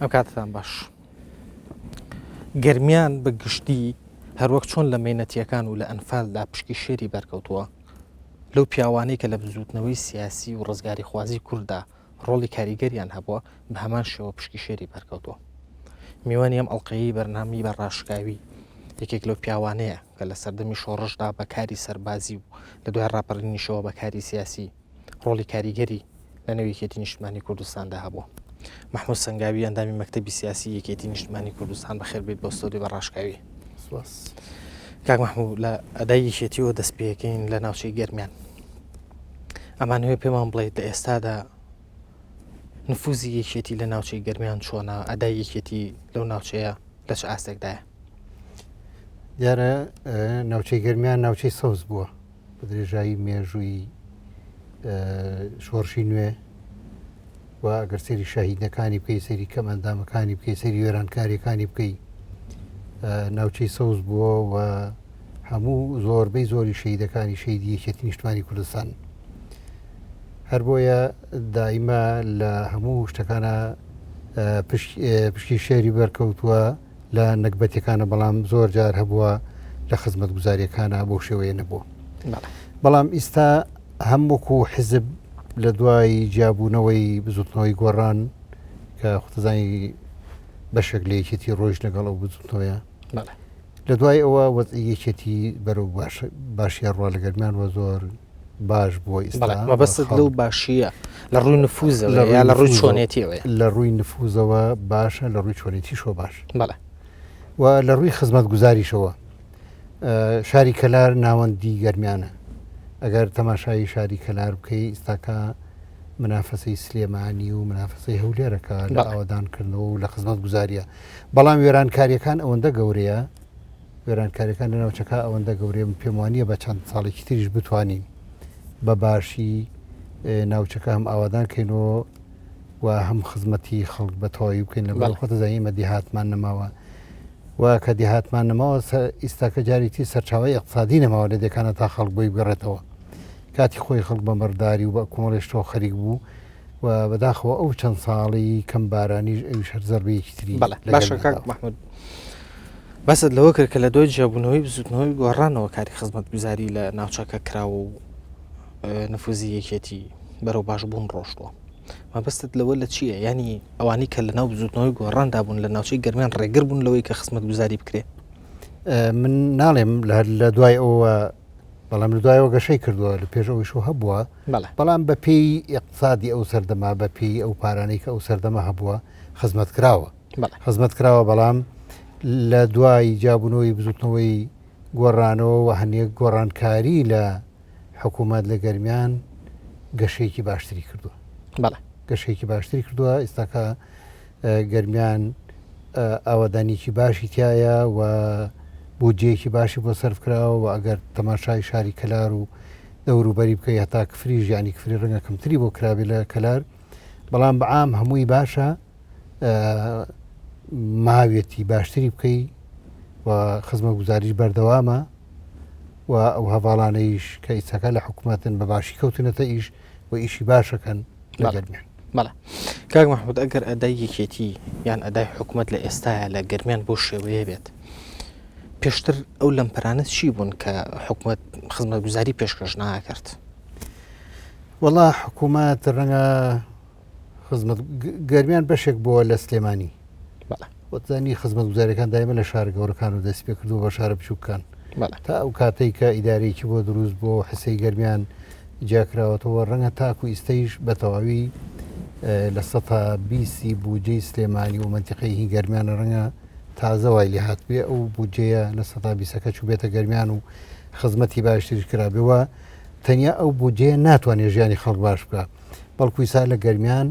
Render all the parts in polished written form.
ئەم کاتتان باش. گەرمیان بە گشتی هەروەک چۆن لە مەینەتیەکان و لە ئەنفالدا پشکی شێری بەرکەوتووە، لەو پیاوانەی کە لە بزووتنەوەی سیاسی و ڕزگاریخوازی کورددا ڕۆڵی کاریگەریان هەبووە، بە هەمان شێوە پشکی شێری بەرکەوتووە. میوانی ئەم ئەڵقەیەی بەرنامەی بە ڕاشکاوی یەکێک لەو پیاوانەیە کە لە سەردەمی شۆڕشدا بە کاری سەربازی و لە دوای ڕاپەڕینیشەوە بە کاری سیاسی ڕۆڵی کاریگەری لە نێو یەکێتی نیشتمانی کوردستاندا هەبووە. مەحمود سەنگاوی ئەندامی مەکتەبی سیاسی یەکێتی نیشتمانی کوردستان بەخێر بێیت بۆ ستۆدیۆ بە ڕاشکاوی. سپاس. کاک مەحمود لە ئەدای یەکێتیەوە دەست پێکەین لە ناوچەی گەرمیان. ئەمانەوێ پێمان بڵێیت لە ئێستادا نفوزی یەکێتی لە ناوچەی گەرمیان چۆنە، ئەدای یەکێتی لەو ناوچەیە لە چ ئاستێکدایە؟ دیارە ناوچەی گەرمیان ناوچەی سەوز بووە بە درێژایی مێژووی شۆڕشی نوێ و ئەگەر سەیری شەهیدەکانی بکەی سەیری کەم ئەندامەکانی بکەی سەیری وێرانکاریەکانی بکەی ناوچەی سەوز بووە و هەموو زۆربەی زۆری شەیدەکانی شەیدی یەکێتی نیشتمانی کوردستان هەر بۆیە دایمە لە هەموو شتەکانە پشکی شێری بەرکەوتووە لە نەگبەتەکانە بەڵام زۆر جار هەبووە لە خزمەت گوزاریەکانە بۆ شێوەیە نەبووە بەڵام ئیستا هەم وەکو حزب لە دوای جیابوونەوەی بزوتنەوەی گۆڕان کە خوتەزانی بەشێک لە یەکێتی ڕۆیشت لەگەڵ ئەو بزوتنەوەیە لە دوای ئەوە وەزعی یەکێتی بەرەو باشیە ڕوا لە گەرمیان وە زۆر باش بووە ئیستا مەبەست لەو باشیە لە ڕووی نفوزەوە یا لە ڕووی چۆنێتیەوە لە ڕووی نفوزەوە باشە لە ڕووی چۆنێتیشەوە باش بەڵێ و لە ڕووی خزمەتگوزاریشەوە شاری کەلار ناوەندی گەرمیانە ئەگەر تەماشایی شاری کەلار بکەی ئیستاکە منافەسەی سلێمانی و منافەسەی هەولێرەکە لە ئاوادانکردنەوە و لە خزمەت گوزاریە بەڵام وێرانکاریەکان ئەوەندە گەورەیە وێرانکاریەکان لە ناوچەکە ئەوەندە گەورەیە من پێم وانە بە چەند ساڵێکی تریش بتوانین بە باشی ناوچەکە هەم ئاوادان کەینەوە و هەم خزمەتی خەڵک بە تەواوی بکەین لە بەڵ خۆتە زانیمە دیهاتمان نەماوە و کە دێهاتمان نەماوە ئیستاکە جارێکی سەرچاوەی ئیقتسادی نەماوە لە دێکانە تا خەڵک بۆی بگەڕێتەوە. کاتی خۆی خەڵک بە مەڕداری و بە کۆمەڵێ شتەوە خەریک بوو و بەداخەوە ئەو چەند ساڵی کەم بارانیش ئەویش هەر زەربەیەکی تری بەڵێ باشە کاک مەحمود باست لەوە کرد کە لە دوای جیابوونەوەی بزوتنەوەی گۆڕانەوە کاری خزمەتگوزاری لە ناوچەکە کراوە و نفوزی یەکێتی بەرەو باشبوون ڕۆشتووە. مەبەستت لەوە لە چییە؟ یانی ئەوانەی کە لەناو بزوتنەوەی گۆڕاندا بوون لە ناوچەی گەرمیان ڕێگر بوون لەوەی کە خزمەتگوزاری بکرێ؟ من ناڵێم لە دوای ئەوە بەڵام لە دوایەوە گەشەی کردووە لە پێش ئەوەیشەوە هەبووە بەڵام بە پێی ئیقتسادی ئەو سەردەمە بە پێی ئەو پارانەی کە ئەو سەردەمە هەبووە خزمەت کراوە خزمەت کراوە بەڵام لە دوای جیابوونەوەی بزوتنەوەی گۆڕانەوە و هەنێک گۆڕانکاری لە حکوومەت لە گەرمیان گەشەیەکی باشتری کردووە بەڵێ گەشەیەکی باشتری کردووە ئێستاکە گەرمیان ئاوادانیکی باشی تایە و بودجەیەکی باشی بۆ سەرف کراوە و ئەگەر تەماشای شاری کەلار و دەوروبەری بکەی هەتا کفری ژیانی کفری ڕەنگە کەمتری بۆ کرابێ لە کەلار بەڵام بەعام هەمووی باشە ماویەتی باشتری بکەی و خزمە گوزاریش بەردەوامە و ئەو هەڤاڵانەیش کە ئیسەکە لە حکوومەتن بە باشی کەوتونەتە ئیش و ئیشی باشەکەن لە گەرمیان. بەڵێ کاک مەحمود ئەگەر ئەدای یەکێتی یان ئەدای حکوومەت لە ئێستایا لە گەرمیان بۆ شێوەیە بێت پێشتر ئەو لەمپەرانە چی بوون کە حکوومەت خزمەتگوزاری پێشکەش ناکرد؟ وەڵا حکوومەت ڕەنگە خزمەت گەرمیان بەشێک بووە لە سلێمانی وەزانی خزمەت گوزارەکان دایمە لە شار گەورەکان و دەست پێ کردو بە شارە بچووکان تا ئەو کاتێک کە ئیدارێکی بۆ دروست بۆ حسەی گەرمیان جیاکراوەتەوە ڕەنگە تاکو ئیستەیش بە تەواوی لە سە بیسی بودجەی سلێمانی و منتیقەی هی گەرمیان ڕەنگە تازە وای لێ هاتبێ ئەو بودجەیە لە سەدا بیسەکە چووبێتە گەرمیان و خزمەتی باشتریش کرابێەوە تەنیا ئەو بودجەیە ناتوانێت ژیانی خەڵک باش بکە بەڵکو ئیسا لە گەرمیان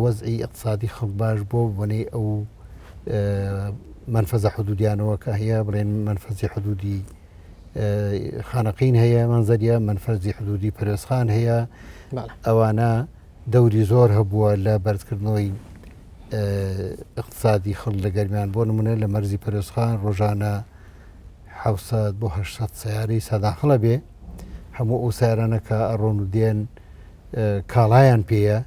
وەزعی ئیقتسادی خەڵک باش بۆ بۆنەی ئەو مەنفەزە حدودیانەوە کە هەیە بڵێن مەنفەزی حدودی خانەقین هەیە مەنزەریە مەنفەزی حدودی پەرێزخان هەیە ئەوانە دەوری زۆر هەبووە لە بەرزکردنەوەی اقتصادی خەڵک لە گەرمیان بۆ نمونە لە مەرزی پەرێزخان ڕۆژانە 700 بۆ 800 سیارەی ساداخڵە بێ هەموو ئەو سیارانە کە ئەڕۆن و دێن کاڵایان پێیە.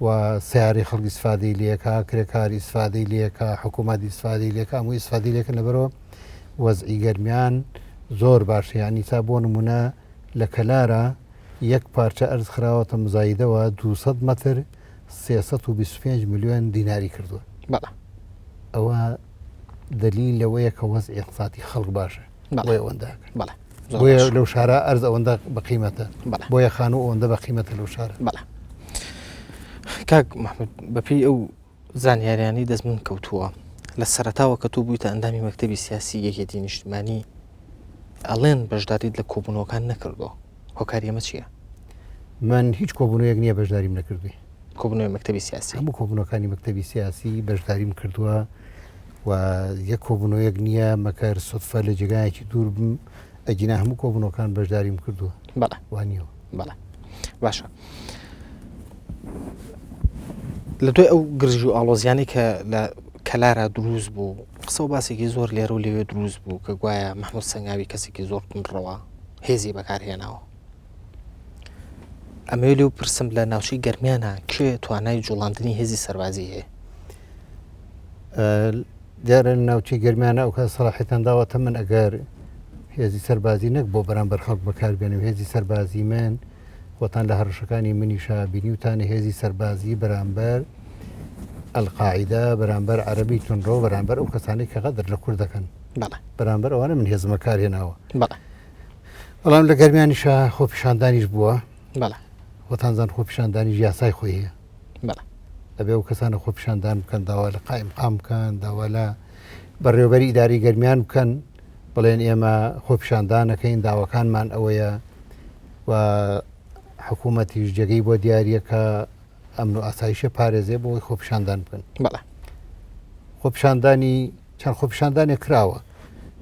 و سیارەی خەڵک ئیسفادەی لێکا، کرێکار ئیسفادەی لێکا، حکوومەت ئیسفادەی لێکا، هەموو ئیسفادەی لێکەن لەبەرەوە وەزعی گەرمیان زۆر باشە یانی تا بۆ نمونە لە کەلارە یەک پارچە ئەرز خراوەتە مزایدەوە 200 مەتر 325 ملیۆن دیناری کردووە بەڵێ ئەوە دەلیل لەوەیە کە وەزعی اقتصادی خەڵک باشە بۆیە ئەوەندە ئەکەن. بەڵێ زۆر بۆیە باشە. لەو شارە ئەرز ئەوەندە بە قیمەتە بەڵێ. بۆیە خانوو ئەوەندە بە قیمەتە لەو شارە. بەڵێ کاک مەحمود بەپێی ئەو زانیاریانەی دەست من کەوتووە لە سەرەتاوە کە تۆ بوویتە ئەندامی مەکتەبی سیاسی یەکێتی نیشتمانی ئەڵێن بەشداریت لە کۆبوونەوەکان نەکردووە هۆکاری ئەمە چییە؟ من هیچ کۆبوونەوەیەک نییە بەشداریم نەکردووی. کۆبوونەوەی مەکتەبی سیاسی؟ هەموو کۆبوونەوەکانی مەکتەبی سیاسی بەشداریم کردووە و یەک کۆبوونەوەیەک نییە مەکەر سودفە لە جێگایەکی دوور بم ئەگینا هەموو کۆبوونەوەکان بەشداریم کردووە. بەڵێ. وانییە؟ بەڵێ باشە لە دوای ئەو گرژی و ئاڵۆزیانەی کە لە کەلارا دروست بوو قسە و باسێکی زۆر لێرە و لەوێ دروست بوو کە گوایە مەحمود سەنگاوی کەسێکی زۆر توندڕەوە هێزی بەکارهێناوە ئەمەوێ لێو پرسم لە ناوچەی گەرمیانە کێ توانای جوڵاندنی هێزی سەربازی هەیە؟ دیارە لە ناوچەی گەرمیانە ئەو کات سەڵاحیتان داوەتە من ئەگەر هێزی سەربازی نەک بۆ بەرامبەر خەڵک بەکاربێنم هێزی سەربازی من خۆتان لە هەڕەشەکانی منیشا بینیوتانە هێزی سەربازی بەرامبەر ئەلقاعیدە بەرامبەر عەرەبی تونڕەو بەرامبەر ئەو کەسانەی کە غەدر لە کورد دەکەن بەرامبەر ئەوانە من هێزمە کار هێناوە بەڵام لە گەرمیانیشا خۆپیشاندانیش بووە خۆتان زان خۆپیشاندانیش یاسای خۆی هەیە ئەبێ ئەو کەسانە خۆپیشاندان بکەن داوا لە قائیمقام بکەن داوا لە بەڕێوەبەری ئیداری گەرمیان بکەن بڵێن ئێمە خۆپیشاندانەکەین داواکانمان ئەوەیە و حکوومەتیش جێگەی بۆ دیاریە کە ئەمن و ئاسایشە پارێزێ بۆ ئەوەی خۆپیشاندان بکەن بەڵێ خۆپیشاندانی چەند خۆپیشاندانێک کراوە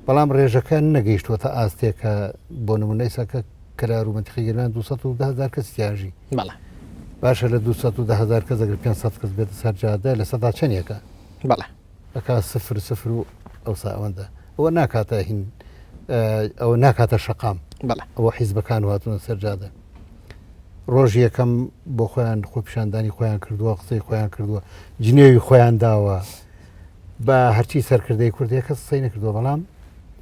بەڵام ڕێژەکە نەگەیشتووەتە ئاستێکە بۆ نمونە ئێستا کە کەلار و منتیقی گەرمیان 210 هزار کەس تیاژی بەڵێ باشە لە 210 هزار کەس ئەگەر 500 کەس بێتە سەر جادە لە سەدا چەندێکە بەڵێ ئەکا سفر سفر و ئەوسا ئەوەندە ئەوە ناکاتە هین ئەوە ناکاتە شەقام بەڵێ ئەوە حیزبەکان هاتوونە سەر جادە ڕۆژ یەکەم بۆ خۆیان خۆپیشاندانی خۆیان کردووە قسەی خۆیان کردووە جنێوی خۆیان داوە بە هەرچی سەرکردەی کوردەیە کەس قسەی نەکردووە بەڵام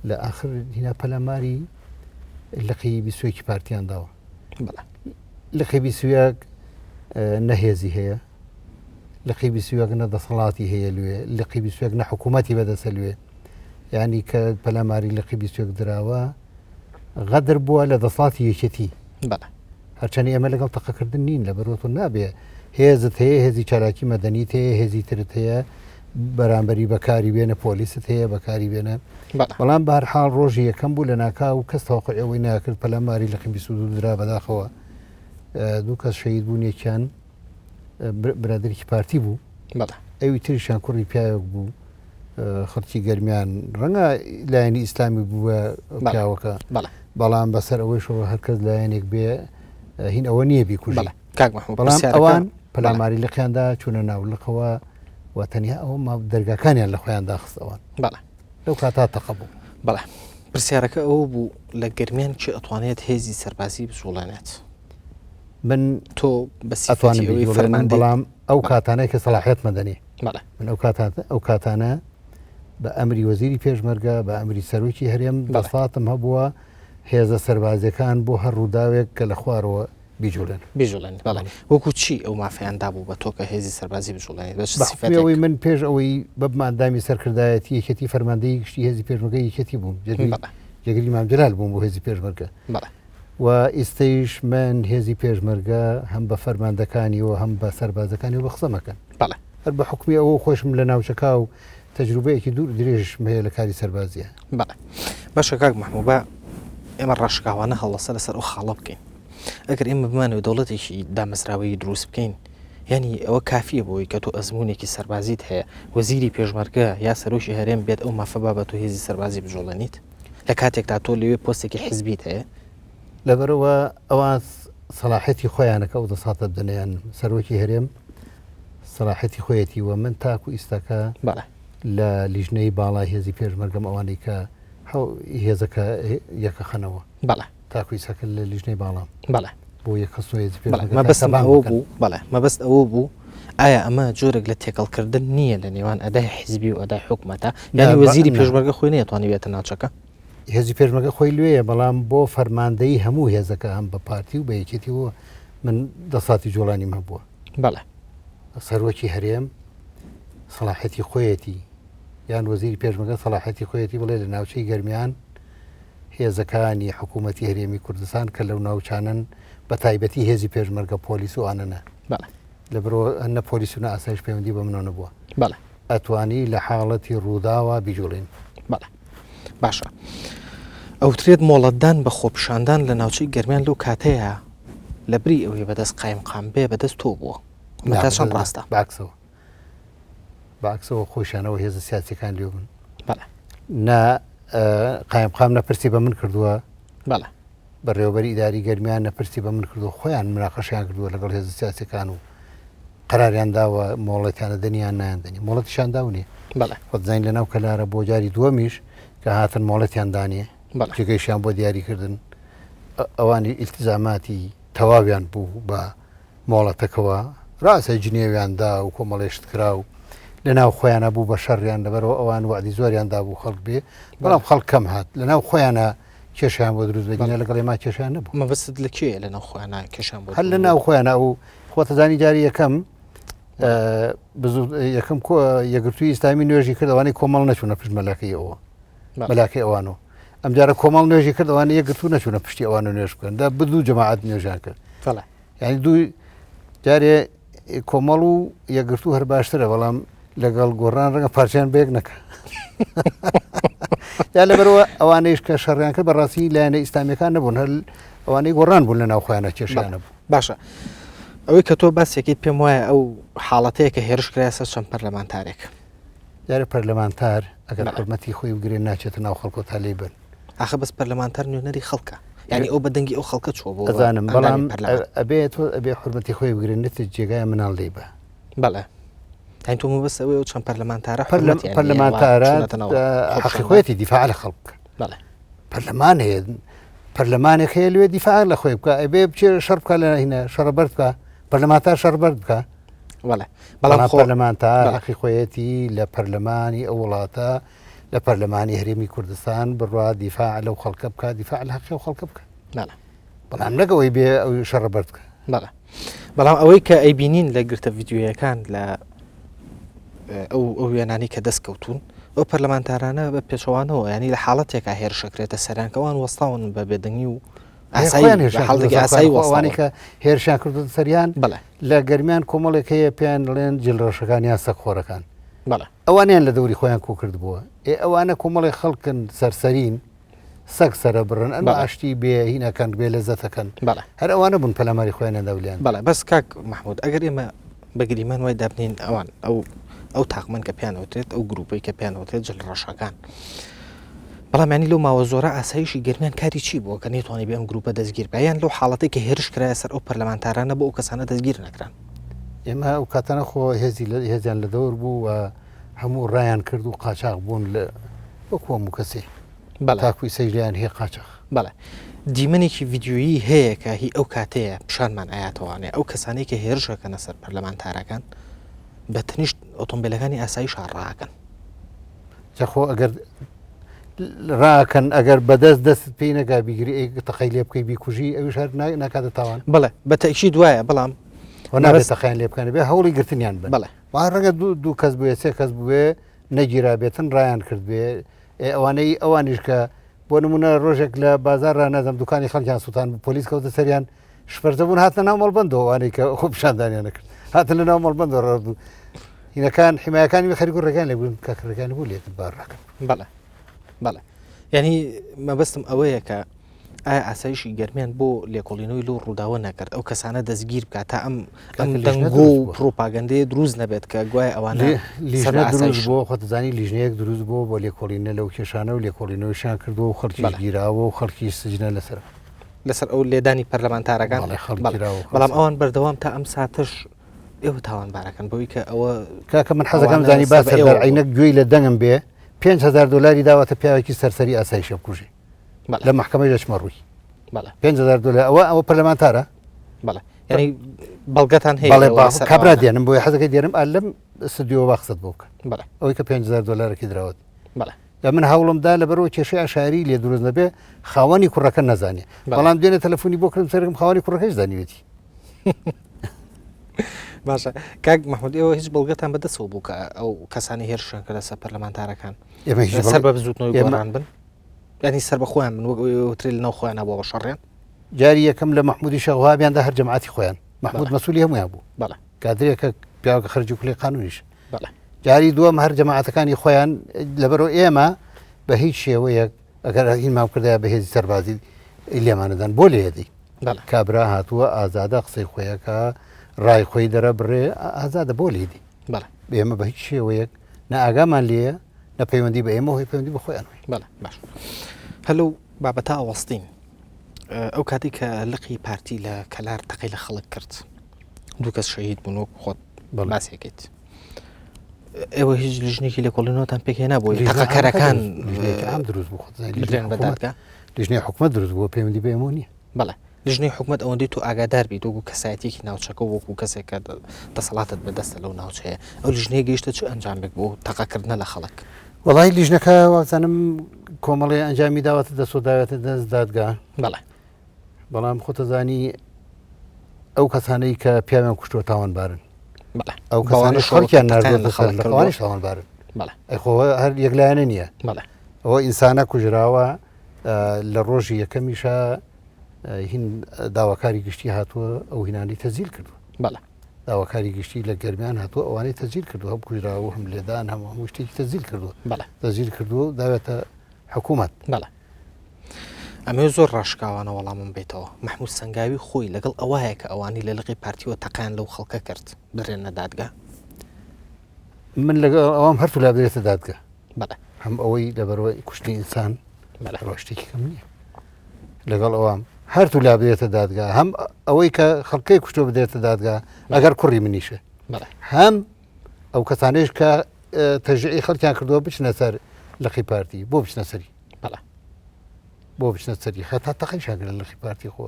لە ئاخر هینا پەلاماری لقی بیسوێکی پارتیان داوە لقی بیسویەک نەهێزی هەیە لقی بیسویەک نە دەسەڵاتی هەیە لێ لقی بیسوێک نە حکوومەتی بەدەسە لێ ینی کە پەلاماری لقی بیسوێک دراوە غەدر بووە لە دەسەڵاتی یەکێتی. بەڵێ. هەرچەنی ئێمە لەگەڵ تەقەکردن نین لەبەرئەوە تۆ نابێ هێزت هەیە هێزی چالاکی مەدەنیت هەیە هێزی ترت هەیە بەرامبەری بەکاری بێنە پۆلیست هەیە بەکاری بێنە بەڵام بەهەرحاڵ ڕۆژی یەکەم بوو لە ناکاو کەس تەوەقوعی ئەوەی ناکرد پەلاماری لقی 22 درا بەداخەوە دوو کەس شەهید بوون یەکیان برادێکی پارتی بوو ئەوی تریشان کوڕی پیاوێک بوو خەڵکی گەرمیان ڕەنگە لایەنی ئیسلامی بووە پیاوەکە بەڵام بەسەر ئەوەیشەوە هەرکەس لایەنێک بێ هین ئەوە نییە بیکوژی بەڵام ئەوان پەلاماری لقیاندا چوونە ناو لقەوە و تەنیا ئەوە ما دەرگاکانیان لە خۆیان داخست ئەوان بەڵێ لەو کاتا تەقە بوو بەڵێ پرسیارەکە ئەوە بوو لە گەرمیان کێ ئەتوانێت هێزی سەربازی بجوڵێنێت من تۆ بە سیفەتی ئەوەی فەرماندەی بەڵام ئەو کاتانەی کە سەڵاحیەت مەدەنی بەڵێ من ئەو کاتان ئەو کاتانە بە ئەمری وەزیری پێشمەرگە بە ئەمری سەرۆکی هەرێم دەسەڵاتم هەبووە هێزە سەربازیەکان بۆ هەر ڕووداوێک کە لە خوارەوە بیجوڵێن بیجوڵێن بەڵێ وەکو چی ئەو مافیان دابوو بە تۆ کە هێزی سەربازی بجوڵێنیت بە چ بە حوکمی سیفەتێک ئەوەی من پێش ئەوەی ببمە ئەندامی سەرکردایەتی یەکێتی فەرماندەی گشتی هێزی پێشمەرگەی یەکێتی بووم جێگری بەڵێ جێگری مام جەلال بووم بۆ هێزی پێشمەرگە بەڵێ و ئیستەیش من هێزی پێشمەرگە هەم بە فەرماندەکانی و هەم بە سەربازەکانی و بە قسەمەکەن بەڵێ. هەر بە حوکمی ئەوە خۆشم لە ناوچەکە و تەجروبەیەکی دوور درێژم هەیە لە کاری سەربازیە. بەڵێ باشە کاک مەحموو با ئێمە ڕاشکاوانە هەڵەسە لەسەر ئەو خاڵە بکەین ئەگەر ئێمە بمانەوێت دەوڵەتێکی دامەزراوەیی دروست بکەین یانی ئەوە کافیە بۆی کە تۆ ئەزمونێکی سەربازیت هەیە وەزیری پێشمەرگە یا سەرۆکی هەرێم بێت ئەو مافە با بە تۆ هێزی سەربازی بجوڵێنیت لە کاتێکدا تۆ لەوێ پۆستێکی حزبیت هەیە؟ لەبەرئەوە ئەوان سەڵاحیەتی خۆیانە کە ئەو دەسەڵاتە بدەنە یان سەرۆکی هەرێم سەڵاحیەتی خۆیەتی و من تاکو ئیستاکە بەڵێ. لە لیژنەی باڵای هێزی پێشمەرگەم ئەوانەی کە هێزەکە یەکەخەنەوە بەڵێ. تاکو ئیستاکە لە لیژنەی باڵام بەڵێ. بۆ یەکخستنەوەی هێزی بەڵێ پێشمەرگە مەبەستم تاکە بانگ ئەوە بکەن. بوو بەڵێ مەبەست ئەوە بوو. ئایا ئەمە جۆرێک لە تێکەڵکردن نییە لە نێوان ئەدای حیزبی و ئەدای حکومەتە؟ یانی وەزیری پێشمەرگە خۆی نەیەتوانی بێتە ناوچەکە؟ هێزی پێشمەرگە خۆی لوێیە، بەڵام بۆ فەرماندەیی هەموو هێزەکە هەم بە پارتی و بە یەکێتی و من دەسەڵاتی جوڵانیم هەبووە. بەڵێ. سەرۆکی هەرێم سەڵاحەتی خۆیەتی یان وەزیری پێشمەرگە سەڵاحەتی خۆیەتی بڵێ لە ناوچەی گەرمیان هێزەکانی حکوومەتی هەرێمی کوردستان کە لەو ناوچانەن بە تایبەتی هێزی پێشمەرگە پۆلیس و ئەوانە بەڵێ. لەبەرئەوە نە پۆلیس و نە ئاسایش پەیوەندی بە منەوە نەبووە. بەڵێ. ئەتوانی لە حاڵەتی ڕووداوا بیجوڵێنی. بەڵێ. باشە. ئەوترێت مۆڵەتدان بە خۆپیشاندان لە ناوچەی گەرمیان لەو کاتەیە لە بری ئەوەی بەدەست قایمقام بێ بەدەست تۆ بووە. ئەمە تا چەند ڕاستە؟ بەعکسەوە. بەعکسەوە خۆیشانەوە هێزە سیاسیەکان لێ بوون. بەڵێ. نە قایمقام نە پرسی بە من کردووە. بەڵێ. بەڕێوەبەری ئیداری گەرمیان نە پرسی بە من کردووە خۆیان مناقەشەیان کردووە لەگەڵ هێزە سیاسیەکان و قەراریان داوە مۆڵەتیان دەنی یان نایان دەنی مۆڵەتیشان داونێ بەڵێ. خۆت زانین لەناو کەلارە بۆ جاری دووەمیش کە هاتن مۆڵەتیان دانێ بەڵێ. جێگەیشیان بۆ دیاریکردن ئەوانی ئیلتزاماتی تەواویان بوو بە مۆڵەتەکەوە ڕاستە جنێویان دا و کۆمەڵێ شت کرا و لە ناو خۆیانە بوو بە شەڕیان لەبەرەوە ئەوان وەعدی زۆریان دابوو خەڵک بێ بەڵام خەڵک کەم هات لە ناو خۆیانە کێشیان بۆ دروست بێت لەگەڵ ئێمە کێشیان نەبوو. مەبەستت لە کێیە لە ناو خۆیانە کێشیان بۆ هەر لە ناو خۆیانە ئەو خۆتەزانی جاری یەکەم یەکەم یەکگرتووی ئیسلامی نوێژی کرد ئەوانەی کۆمەڵ نەچوونە پشت مەلاکەی ئەوە مەلاکەی ئەوانەوە ئەمجارە کۆمەڵ نوێژی کرد ئەوانە یەکگرتوو نەچوونە پشتی ئەوانە نوێژ بکەن دا بدوو جەماعەت نوێژیان کرد یعنی دوو جارێ کۆمەڵ و یەکگرتوو هەر باشترە بەڵام لەگەڵ گۆڕان ڕەنگە پارچیان بەیەک نەکە یا لەبەرەوە ئەوانەیش کە شەڕیان کرد بەڕاستی لایەنە ئیسلامیەکان نەبوون هەر ئەوانەی گۆڕان بوون لە ناوخۆیانە کێشیان نەبوو. باشە ئەوەی کە تۆ باسێکیت پێم وایە ئەو حاڵەتەیە کە هێرش کرایە سەر چەند پەرلەمانتارێک. دیارە پەرلەمانتار ئەگەر حورمەتی خۆی بگرێ ناچێتە ناو خەڵکۆ تا لێی بن. ئاخە بەس پەرلەمانتار نوێنەری خەڵکە یانی ئەو بە دەنگی ئەو خەڵکە چووە بۆ ئەزانم بەڵام ئەبێ تۆ ئەبێ حورمەتی خۆی بگرێ نەچێت جێگای مناڵ لێی بە. بەڵێ یانی تۆ مەبەست ئەوەیە ئەو چەند پەرلەمانتارە پەرلەمانتارە حەقی خۆیەتی دیفاع لە خەڵک بکە. بەڵێ پەرلەمان هەیە پەرلەمانێک هەیە لێ دیفاع لە خۆی بکە ئەبێ بچێ شەڕ بکە لە هینە شەڕە بەرد بکە پەرلەمانتار شەڕ بەرد بکە بەڵێ بەڵام پەرلەمانتار حەقی خۆیەتی لە پەرلەمانی ئەو وڵاتە لە پەرلەمانی هەرێمی کوردستان بڕوا دیفاع لەو خەڵکە بکە دیفاع لە حەقی ئەو خەڵکە بکە بەڵێ بەڵام نەک ئەوەی بێ ئەو شەڕە بەرد بکە بەڵێ بەڵام ئەوەی کە ئەیبینین لە گرتە ڤیدیۆیەکان لە ئەو ئەو وێنانەی کە دەست کەوتون ئەو پەرلەمانتارانە بە پێچەوانەوە ینی لە حاڵەتێکا هێرشەکرێتە سەرانکەوان وەستاون بە بێدەنگی و ئاسایی وەوانەی کە هێرشیان کردو سەریان بەڵێ لە گەرمیان کۆمەڵێک هەیە پێیان دەڵێن جلڕەشەکان یان سەگخۆرەکان بەڵێ ئەوانیان لە دەوری خۆیان کۆ کردبووە ئێ ئەوانە کۆمەڵێک خەڵکن سەرسەرین سەگ سەرە بڕن ئەم ئاشتی بێ هینەکەن بێ لەزەتەکەن هەر ئەوانە بوون پەلاماری خۆیانیان داولیان بەڵێ بەس کاک محمود ئەگەر ئێمە بە گریمان وای دابنین ئەوان ئەو ئەو تاقمەن کە پێیان وترێت ئەو گروپەی کە پێیان وترێت جل ڕەشەکان بەڵام ینی لەو ماوە زۆرە ئاسایشی گەرمیان کاری چی بووە کە نەیتوانی بێ ئەم گروپە دەستگیر بکە یان لەو حاڵەتەی کە هێرش کرایە سەر ئەو پەرلەمانتارانە بۆ ئەو کەسانە دەستگیر نەکران؟ ئێمە ئەو کاتانە خۆ هێزی هێزیان لە دەور بوو و هەموو ڕایان کرد و قاچاخ بوون لە وەکو هەموو کەسێ بەڵێ تاکو ئیسەیش لێیان هەیە قاچاخ. بەڵێ دیمەنێکی ڤیدیۆیی هەیە کە هی ئەو کاتەیە پیشانمان ئەیاتەوانێ ئەو کەسانەی کە هێرش ئەکەنە سەر پەرلەمانتارەکان بە تەنیشت ئۆتۆمبیلەکانی ئاسایشا ڕائەکەن. جا خۆ ئەگەر ڕاکەن ئەگەر بەدەست دەست پێی نەگا بیگری ئەی تەقەی لێ بکەی بیکوژی ئەویش هەر ناکاتە تاوان. بەڵێ بە تەئکید وایە بەڵام خۆ نابێت تەقەیان لێ بکەن بێ هەوڵی گرتنیان بن. بەڵێ. وا ڕەنگە دوو کەس بوێ سێ کەس بوێ نەگیرابێتن ڕایان کرد بێ ئەوانەی ئەوانیش کە بۆ نمونە ڕۆژێک لە بازار ڕا نازم دوکانی خەڵکیان سووتان بوو پۆلیس کەوتە سەریان شپرزە بوون هاتنە ناو مەڵبەندەوە ئەوانەی کە خۆپیشاندانیان نەکرد هاتن لە ناو مەڵبەندەوە ڕابوو هینەکان حمایەکانی خەریک و ڕێگان لێ بوون کاک ڕێگان بوو لێت بار ڕاکرد بەڵێ بەڵێ یعنی مەبەستم ئەوەیە کە ئایا ئاسایشی گەرمیان بۆ لێکۆڵینەوەی لەو ڕووداوە نەکرد ئەو کەسانە دەستگیر بکات تا ئەم ئەم دەنگۆ و پروپاگەندەیە دروست نەبێت کە گوایە ئەوانە لیژنە دروست بۆ خۆتزانی لیژنەیەک دروست بۆ بۆ لێکۆڵینە لەو کێشانە و لێکۆڵینەوەیشان کردووە و خەڵکی گیراوە و خەڵکی سجنە لەسەر لەسەر ئەو لێدانی پەرلەمانتارەکان بەڵام ئەوان بەردەوام تا ئەم ساتەش ئێوە تاوانبارەکەن بەوەی کە ئەوە کاکە من حەزەکەم زانی با سەردار عینەک گوێی لە دەنگم بێ 5000 دلاری داوەتە پیاوێکی سەرسەری ئاسایشە بکوژێ لە محکمەی دەچمە ڕووی 5000 دلار ئەوە ئەوە پەرلەمانتارە بەڵێ. ینی بەڵگەتان هەیە بەڵێ کابرا دێنم بۆی حەزەکەی دێنم ئە لەم ستودیۆ وا قسەت بۆ بکە ئەوەی کە 5000 دلارەکەی دراوەت لە من هەوڵم دا لەبەرەوە کێشەی عشاری لێ دروست نەبێ خاوەنی کوڕەکە نەزانێ بەڵام دوێنێ تەلەفۆنی بۆ کردم سەرم خاوەنی کوڕەکەش زانیوێتی باشە کاک محمود ئێوە هیچ بەڵگەتان بەدەستەوە بوو کە ئەو کەسانی هێرشیان کردە سەر پەرلەمانتارەکان ئێمە هیچ سەر بە بزوتنەوەی گۆڕان بن ینی سەر بە خۆیان بن وەک ئەوترێ لەناو خۆیان بۆ بە شەڕیان جاری یەکەم لە مەحمودی شەغوابیاندا هەر جەماعەتی خۆیان مەحمود مەسولی هەمویان بوو بەڵێ کادرێکە پیاوەکە خەرجی کولی قانونیش جاری دووەم هەر جەماعەتەکانی خۆیان لەبەرەوە ئێمە بە هیچ شێوەیەک ئەگەر هینمان کردای بە هێزی سەربازی لێمانەدان بۆ لێدی کابرا هاتووە ئازادە قسەی خۆیەکە ڕای خۆی دەرە بڕێ ئازادە بۆ لێدی ئێمە بە هیچ شێوەیەک نە ئاگامان لێیە نە پەیوەندی بە ئێمە هۆی پەیوەندی بە خۆیان باش هەلو بابەتە ئەوەستین ئەو کاتی کە لقی پارتی لە کەلار تەقی لە خەڵک کرد دوو کەس شەهید بوون وەک خۆت باسێکیت ئێوە هیچ لیژنێکی لێکۆڵینەوەتان پێکهێنا بۆ تەقەکەرەکان ئەم دروست بوو بدرێن بە دادگا لیژنەی حکومت دروست بووە پەیوەندی بە ئێمە نییە بەڵێ لیژنەی حکومت ئەوەندەی تۆ ئاگادار بیت وەکو کەسایەتێکی ناوچەکە وەکو کەسێک کە دەسەڵاتت بەدەستە لەو ناوچەیە ئەو لیژنەیە گەیشتە چ ئەنجامێک بۆ تەقەکردنە لە خەڵک وەڵی لیژنەکە وازانم کۆمەڵی ئەنجامی داوەتە دەست و داوێتە دەست دادگا بەڵێ بەڵام خۆتەزانی ئەو کەسانەی کە پیاویان کوشتووە تاوانبارن ئەو کەسانە خەڵکیان ناردووەتە سەر لەوانیش تاوانبارن خۆ هەر یەکلایەنە نییە ئەوە ئینسانە کوژراوە لە ڕۆژی یەکەمیشە هین داواکاری گشتی هاتووە ئەو هینانی تەزیل کردووە داواکاری گشتی لە گەرمیان هاتووە ئەوانەی تەزیل کردووە هەم کوژراوە و هەم لێدان هەم هەموو شتێکی تەزیل کردووە تەزیل کردووە داوێتە حکوومەت. ئەمەوێ زۆر ڕاشکاوانە وەڵامم بەیتەوە، مەحمود سەنگاوی خۆی لەگەڵ ئەوایە کە ئەوانەی لە لقی پارتیوە تەقەیان لەو خەڵکە کرد بدرێنە دادگا؟ من لەگەڵ ئەوام هەرتو لا بدرێتە دادگا. بەڵێ. هەم ئەوەی لەبەرەوەی کوشتنی ئینسان بەڵێ. ڕۆ شتێکی کەم نییە. لەگەڵ ئەوام هەرتو لا بدرێتە دادگا هەم ئەوەی کە خەڵکەی کوشتوە بدرێتە دادگا ئەگەر کوڕی منیشە. بەڵێ. هەم ئەو کەسانەیش کە تەژعی خەڵکیان کردووە بچنە سەر لقی پارتی بۆ بچنە سەری بەڵێ بۆ بچنە سەری هەتا تەقەی شاگرن لقی پارتی خۆ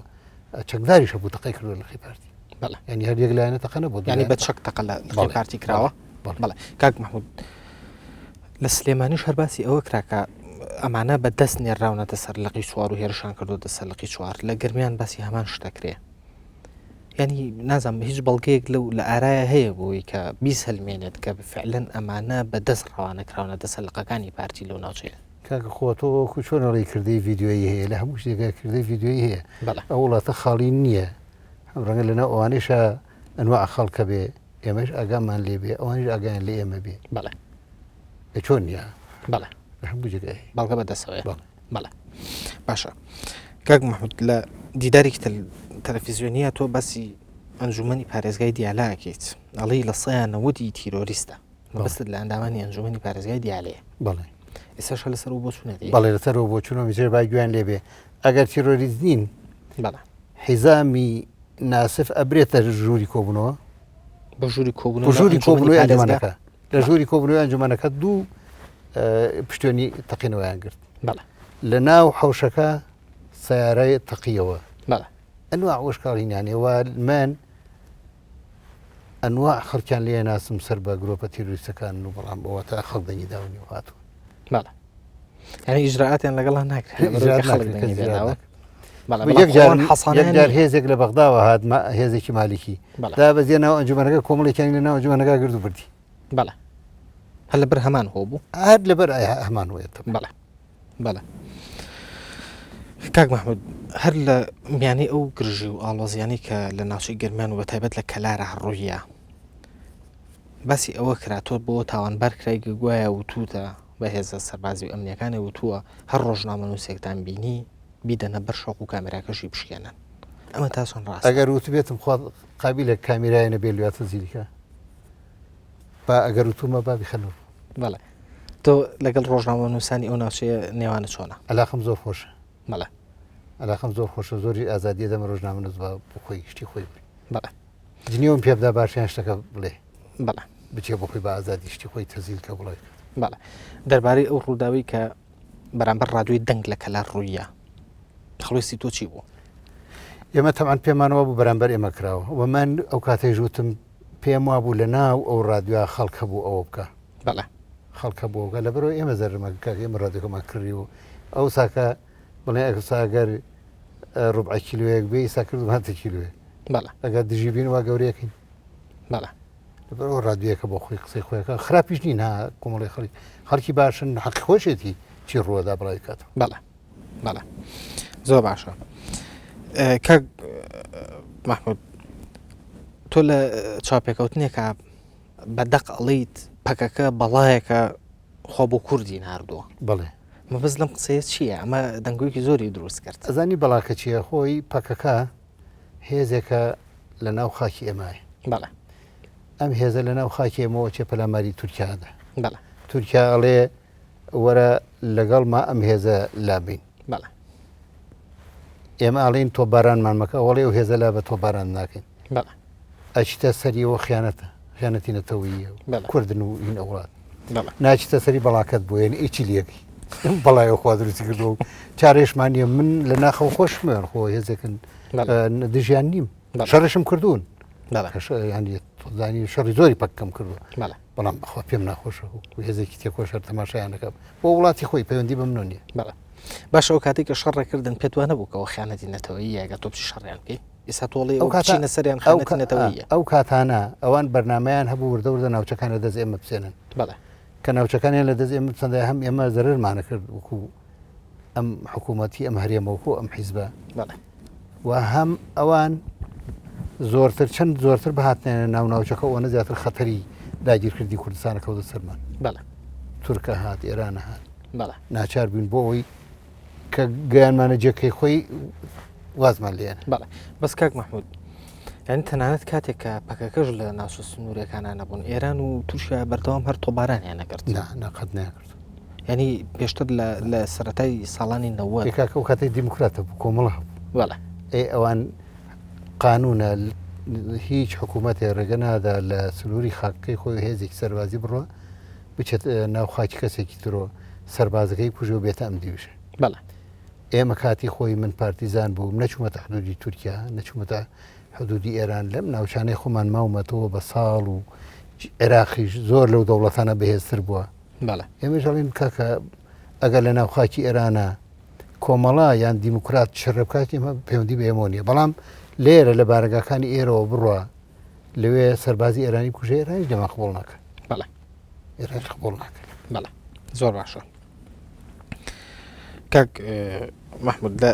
چەکداریش هەبوو تەقەی کردووە لقی پارتی بەڵێ یعنی هەر یەک لایەنە تەقە نەبوو ینی بە چەک تەقە لە لقی پارتی کراوە بەڵێ کاک محمود لە سلێمانیش هەر باسی ئەوە کرا کە ئەمانە بە دەست نێراونەتە سەر لقی چوار و هێرشان کردوتە سەر لقی چوار لە گەرمیان باسی هەمان شتەکرێ یانی نازانم هیچ بەڵگەیەک لەو لە ئارایە هەیە بۆی کە بیسەلمێنێت کە فعلەن ئەمانە بە دەست ڕەوانە کراونەتە سەر لقەکانی پارتی لەو ناوچەیە. کاکە خۆ تۆ وەکو چۆن ئەڵێی کردەی ڤیدیۆیی هەیە لە هەموو شتێکا کردەی ڤیدیۆیی هەیە بەڵێ. ئەو وڵاتە خاڵی نییە هەم ڕەنگە لەناو ئەوانەیشا ئەنواع خەڵکە بێ ئێمەش ئاگامان لێ بێ ئەوانیش ئاگایان لە ئێمە بێ بەڵێ. ئێ چۆن نییە؟ بەڵێ. لە هەموو جێگای هەیە. بەڵگە بەدەستەوەیە. بەڵێ. بەڵێ باشە کاک محمود لە دیدارێکی تەلەفیزیۆنیە تۆ باسی ئەنجومەنی پارێزگای دیالە ئەکەیت ئەڵێی لە سەیان نەوەدی تیرۆریستە مەبەستت لە ئەندامانی ئەنجومەنی پارێزگای دیالەیە بەڵێ ئێستاش هەر لەسەر ئەو بۆچوونە دێی بەڵێ لەسەر ئەو بۆچوونە میسر با گوێیان لێ بێ ئەگەر تیرۆریست نین بەڵێ حیزامی ناسف ئەبرێتە ژووری کۆبوونەوە بە ژووری کۆبوونەوە بە ژووری کۆبوونەوەی ئەنجومەنەکە لە ژووری کۆبوونەوەی ئەنجومەنەکە دوو پشتێنی تەقینەوەیان گرت بەڵێ لە ناو حەوشەکە سیارەی تەقیەوە بەڵێ ئەنوا وەشکاڵینانەوە من ئەنوا خەڵکیان لێ ناسم سەر بە گرۆپە تیرۆریستەکان و بەڵام ئەوە تا خەڵک دەنگی داونی و هاتوون بەڵێ یعنی ئیجرائاتیان لەگەڵا ناکرێت ئیجرائات خەڵک ناکرێت، دەنگی کەس ئیجرائات داوە ناکرێت. یەک جار هێزێک لە بەغداوە هات هێزێکی مالیکی دا بەزیە ناو ئەنجومەنەکە کۆمەڵێکیان لە ناو ئەنجومەنەکە گرد و بردی بەڵێ هەر لەبەر هەمان هۆ بوو هەر لەبەر هەمان هۆیەت بەڵێ بەڵێ کاک محمود هەر لە میانی ئەو گرژی و ئاڵۆزیانی کە لە ناوچەی گەرمیان و بە تایبەت لە کەلارە ڕوویە باسی ئەوە کرا تۆ بۆ تاوانبار کرای گوایە وتوتە بە هێزە سەربازی و ئەمنیەکانی وتووە هەر ڕۆژنامەنووسێکتان بینی بیدەنە بەر شۆق و کامێراکەشی بشکێنن ئەمە تا چۆن ڕاستە؟ ئەگەر وتبێتم خوا قابیلە کامیرای نەبێ لواتە زیلکە با ئەگەر وتومە با بیخەنەوە. بەڵێ تۆ لەگەڵ ڕۆژنامەنووسانی ئەو ناوچەیە نێوانە چۆنە؟ عەلاقەم زۆر خۆشە. بەڵێ. عەلاقەم زۆر خۆشە زۆری ئازادیە دەمە ڕۆژنامەنووس با بۆ خۆی شتی خۆی بڵێ. بەڵێ. جنێوم پێ بدا باشیان شتەکە بڵێ. بەڵێ. بچێ بۆ خۆی بە ئازادی شتی خۆی تەزیل کە بڵێ. بەڵێ. دەربارەی ئەو ڕووداوی کە بەرامبەر ڕادیۆی دەنگ لە کەلار ڕووییا هەڵوێستی تۆ چی بوو؟ ئێمە تەبعەن پێمان وابوو بەرامبەر ئێمە کراوە و من ئەو کاتەیش وتم پێم وابوو لە ناو ئەو ڕادیۆ خەڵک هەبوو ئەوە بکە. بەڵێ. خەڵک هەبوو ئەوە بکە لەبەرئەوەی ئێمە زەرەرمان کرد کاکە ئێمە ڕادیۆکەمان کڕی و ئەو ساکە بڵێ ئەگەر ئەگەر ڕوبعە کیلۆیەک بێ ئیسا کردمانتە کیلۆیەک. بەڵێ. ئەگەر دژی بین وا گەورەیەکەین. بەڵێ. لەبەرئەوە ڕادیۆیەکە بۆ خۆی قسەی خۆیەکە خراپیش نین ها کۆمەڵی خەڵک خەڵکی باشن حەقی خۆشێتی چی ڕووەدا بڵاوی کاتەوە. بەڵێ. بەڵێ زۆر باشە کاک مححمود تۆ لە چاپێکەوتنێکە بە دەق ئەڵیت پەکەکە بەڵایەکە خۆ بۆ کوردی نردووە بڵێ مەبەست لەم قسەیە چییە ئەمە دەنگۆیەکی زۆری دروست کرد ئەزانی بەڵاکە چییە خۆی پەکەکە هێزێکە لە ناو خاکی ئێمایە بەڵێ ئەم هێزە لە ناو خاکی ئێمەوە چێ پەلاماری تورکیادا بەڵێ تورکیا ئەڵێ وەرە لەگەڵما ئەم هێزە لابەین. بەڵێ. ئێمە ئەڵێین تۆپبارانمان مەکە، ئەو ئەڵێ ئەو هێزە لابە تۆپباران ناکەین. بەڵێ. ئەچیتە سەری ئەوە خیانەتە، خیانەتی نەتەوەییە و بەڵێ. کوردن و هین ئەو وڵات. بەڵێ. ناچیتە سەری بەڵاکەت بۆ یعنی ئەی چی لێکەی؟ بەڵای خوا دروستی کردووە و چارێشمان نییە من لە ناخەوە خۆشمەوێن خۆ هێزێکن بەڵێ. دژیان نیم. بەڵێ. شەڕیشم کردوون. بەڵێ. یعنی زانی شەڕی زۆری پەککەم کردووە. بەڵێ. بەڵام بەخوا پێم ناخۆشە و هێزێکی تێکۆشەر تەماشایان دەکەم بۆ وڵاتی خۆی پەیوەندی بە منەوە نییە. بەڵێ باشە ئەو کاتێک کە شەڕ کردن پێت وا نەبوو کەەوە خیانەتی نەتەوەییە گە تۆ بچی شەڕیان بکەی ئێستا تۆڵی ئەو کاتە سەریان خیانەتی نەتەوەییە ئەو کاتانە ئەوان بەرنمەیان هەبوو وردە وردە ناوچەکان لە دەست ئێمە بسێنن بەڵێ کە ناوچەکانیان لە دەست ئێمە بسەندای هەم ئێمە زەرەرمانە کرد وەکو ئەم حکوومەتی ئەم هەرێمە وەکو ئەم حیزبە بەڵێ و هەم ئەوان زۆرتر چەند زۆرتر بهاتنێنە ناو ناوچەکە ئەوەنە زیاتر خەتەری داگیرکردنی کوردستانە کەوتە سەرمان. بەڵێ. تورکە هات، ئێرانە هات. بەڵێ. ناچار بووین بۆ ئەوەی کە گەیانمانە جێکەی خۆی وازمان لێنە. بەڵێ بەس کاک مەحمود یعنی تەنانەت کاتێک کە پەکەکەش لە ناوچە سنوورەکانە نەبوون ئێران و تورکیا بەردەوام هەر تۆبارانیان نەکرد. نا نا قەت نەکرد. یعنی پێشتر لە سەرەتای ساڵانی 90 کاکە ئەو کاتەی دیموکراتە بوو کۆمەڵە هەبوو. بەڵێ. ئێ ئەوان قانونە هیچ حکوومەتێ ڕێگە نادا لە سنووری خاکەکەی خۆی هێزێکی سەربازی بڕە بچێت ناو خاکی کەسێکی ترۆ سەربازەکەی کوژێ و بێتە ئەم دیوشە. بەڵێ. ئێمە کاتی خۆی من پارتیزان بووم نەچوومەتە حدودی تورکیا نەچوومەتە حدودی ئێران لەم ناوچانەی خۆمان ماومەتەوە بە ساڵ و عێراقیش زۆر لەو دەوڵەتانە بەهێزتر بووە. بەڵێ. ئێمەش ئەڵێین کاکە ئەگەر لە ناو خاکی ئێرانە کۆمەڵە یان دیموکرات شەڕ بکات ئێمە پەیوەندی بە ئێمەوە نییە بەڵام لێرە لە بارەگاکانی ئێرەوە بڕوا لەوێ سەربازی ئێرانی کوژێ ئێرانیش لێمان قبوڵ ناکە. بەڵێ. ئێرانیش قبوڵ ناکە. بەڵێ زۆر باشە. کاک مەحمود لە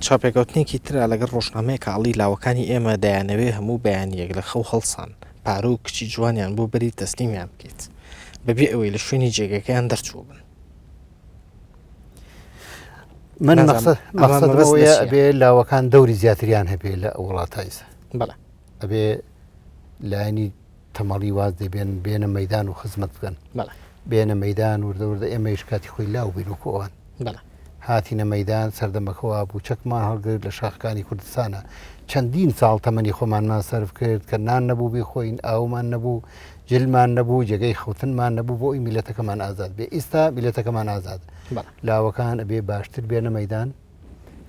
چاپێکەوتنێکی ترا لەگەڵ ڕۆژنامەیەکە ئەڵی لاوەکانی ئێمە دەیانەوێ هەموو بەیانیەک لە خەو هەڵسان پارە و کچی جوانیان بۆ بەری تەسلیمیان بکەیت بەبێ ئەوەی لە شوێنی جێگەکەیان دەرچوو بن. من مەقسەد ئەوەیە ئەبێ لاوەکان دەوری زیاتریان هەبێ لە وڵاتە ئیسا. بەڵێ. ئەبێ لایەنی تەمەڵی واز دەبێن بێنە مەدان و خزمەت بکەن. بەڵێ. بێنە مەدان وردە وردە ئێمەیش کاتی خۆی لاو بین وەکو ئەوان. بەڵێ. هاتینە مەدان سەردەمەکە وابوو چەکمان هەڵگرت لە شاخەکانی کوردستانە چەندین ساڵ تەمەنی خۆمانمان سەرف کرد کە نان نەبوو بیخۆین ئاومان نەبوو جلمان نەبوو جێگەی خەوتنمان نەبوو بۆ ئەوی میلەتەکەمان ئازاد بێ ئیستا میلەتەکەمان ئازاد لاوەکان ئەبێ باشتر بێنە مەدان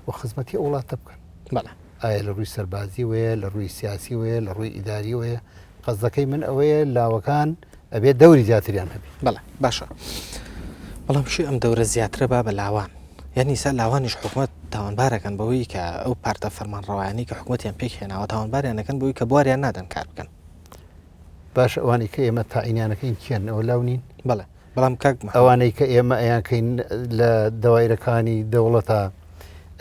و خزمەتی ئەو وڵاتە بکەن بەڵێ ئایا لە ڕووی سەربازیەوەیە لە ڕووی سیاسیەوەیە لە ڕووی ئیداریەوەیە قەزەکەی من ئەوەیە لاوەکان ئەبێ دەوری زیاتریان هەبێ بەڵێ باشە بەڵام شی ئەم دەورە زیاترە با بە لاوان یعنی سا لاوانیش حکومت تاوانبارەکەن بەوەی کە ئەو پارتە فەرمانڕەوایانەی کە حکومەتیان پێک هێناوە تاوانباریان دەکەن بەوەی کە بواریان نادەن کار بکەن. باشە ئەوانەی کە ئێمە تاعینیانەکەین کێن ئەوە لاو نین؟ بەڵێ بەڵام کاک محمد. ئەوانەی کە ئێمە ئەیانکەین لە دەوایرەکانی دەوڵەتە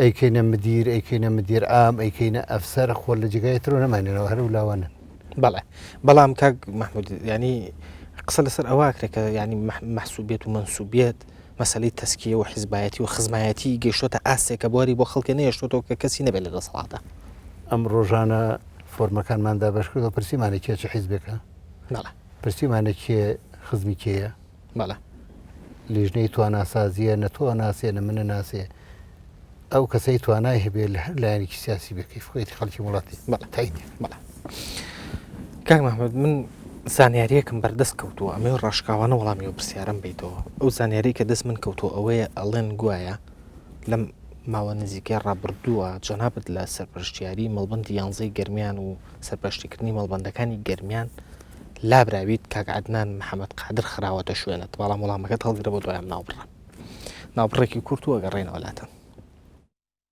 ئەیکەینە مدیر ئەیکەینە مدیر عام ئەیکەینە ئەفسەر خۆ لە جێگای ترۆ نەمانێنەوە هەر ئەو لاوانن. بەڵێ بەڵام کاک محمود یعنی قسە لەسەر ئەوە کرێ کە یعنی مەحسوبیەت و مەنسوبیەت مەسەلەی تەسکیە و حیزبایەتی و خزمایەتی گەیشتۆتە ئاستێک کە بواری بۆ خەڵکێ نەهێشتۆتەوە کە کەسی نەبێت لە دەسەڵاتدا. ئەم ڕۆژانە فۆرمەکانمان دابەش کردەوە پرسیمانە کێ چ حیزبێکە؟ بەڵێ. پرسیمانە کێ خزمی کێیە؟ بەڵێ. لیژنەی تواناسازیە نە تۆ ئەناسێ نە من ئەناسێ ئەو کەسەی توانای هەبێ لە هەر لایەنێکی سیاسی بێ کەیف خۆیەتی خەڵکی وڵاتی بەڵێ. تایینی. بەڵێ. کاک مەحمود من زانیاریەکم بەردەست کەوتووە ئەمەوێ ڕاشکاوانە وەڵامی ئەو پرسیارەم بەیتەوە ئەو زانیاری کە دەست من کەوتووە ئەوەیە ئەڵێن گوایە لەم ماوە نزیکەی ڕابردووە جەنابت لە سەرپەرشتیاری مەڵبەندی یانزەی گەرمیان و سەرپەرشتیکردنی مەڵبەندەکانی گەرمیان لابراویت، کاک عەدنان محەمەد قادر خراوەتە شوێنت، بەڵام وەڵامەکەت هەڵگرە بۆ دوای ئەم ناوبڕە. ناوبڕێکی کورت و ئەگەڕێینەوە لاتان.